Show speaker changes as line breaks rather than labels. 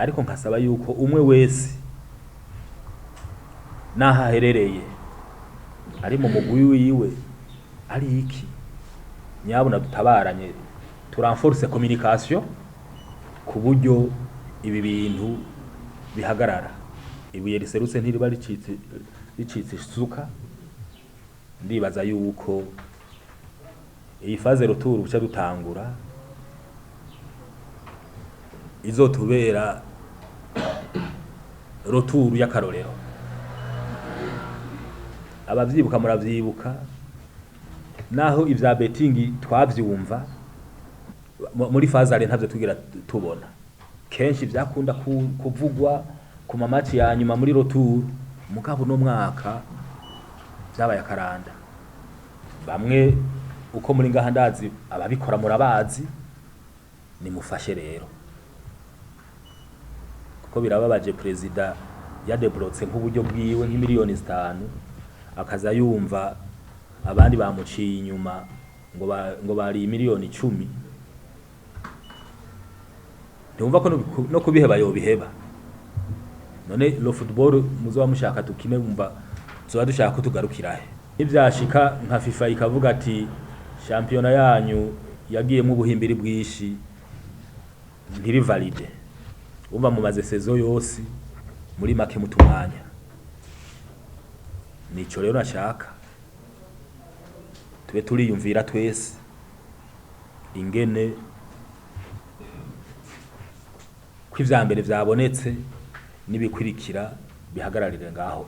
Ariko nkasaba yuko umwe wese n'aho aherereye ari mu mugwi wiwe ari iki, nyabuna dutabaranye, turenforce communication ku buryo ibi bintu bihagarara. Ibuye riserutse ntiriba ricitse isuka. Ndibaza yuko iyi phase retour buca dutangura izotubera retour y'akarorero. Abavyibuka muravyibuka, naho ivya betting twavyumva muri phase aller ntavyo tugira tubona. Kenshi vyakunda kuvugwa ku ma match ya nyuma muri retour, mugabo no mwaka vyabaye akaranda. Bamwe uko muri ngaha ndazi ababikora murabazi, nimufashe rero, kuko birababaje. Perezida yadeblotse nk'uburyo bwiwe nk'imiliyoni 5, akaza yumva abandi bamuciye inyuma ngo bari miliyoni 10. Ntiwumva ko no kubiheba yobiheba? None le football muzoba mushaka tukine, wumva tuzoba dushaka ko tugarukira he? Nivyashika nka FIFA ikavuga ati shampiyona yanyu yagiyemwo ubuhimbiri bwinshi, ntiri valide, umva mumaze saison yose muri make mutumwanya. Nico rero nashaka tube turiyumvira twese ingene ko ivya mbere vyabonetse n'ibikurikira bihagararire ngaho.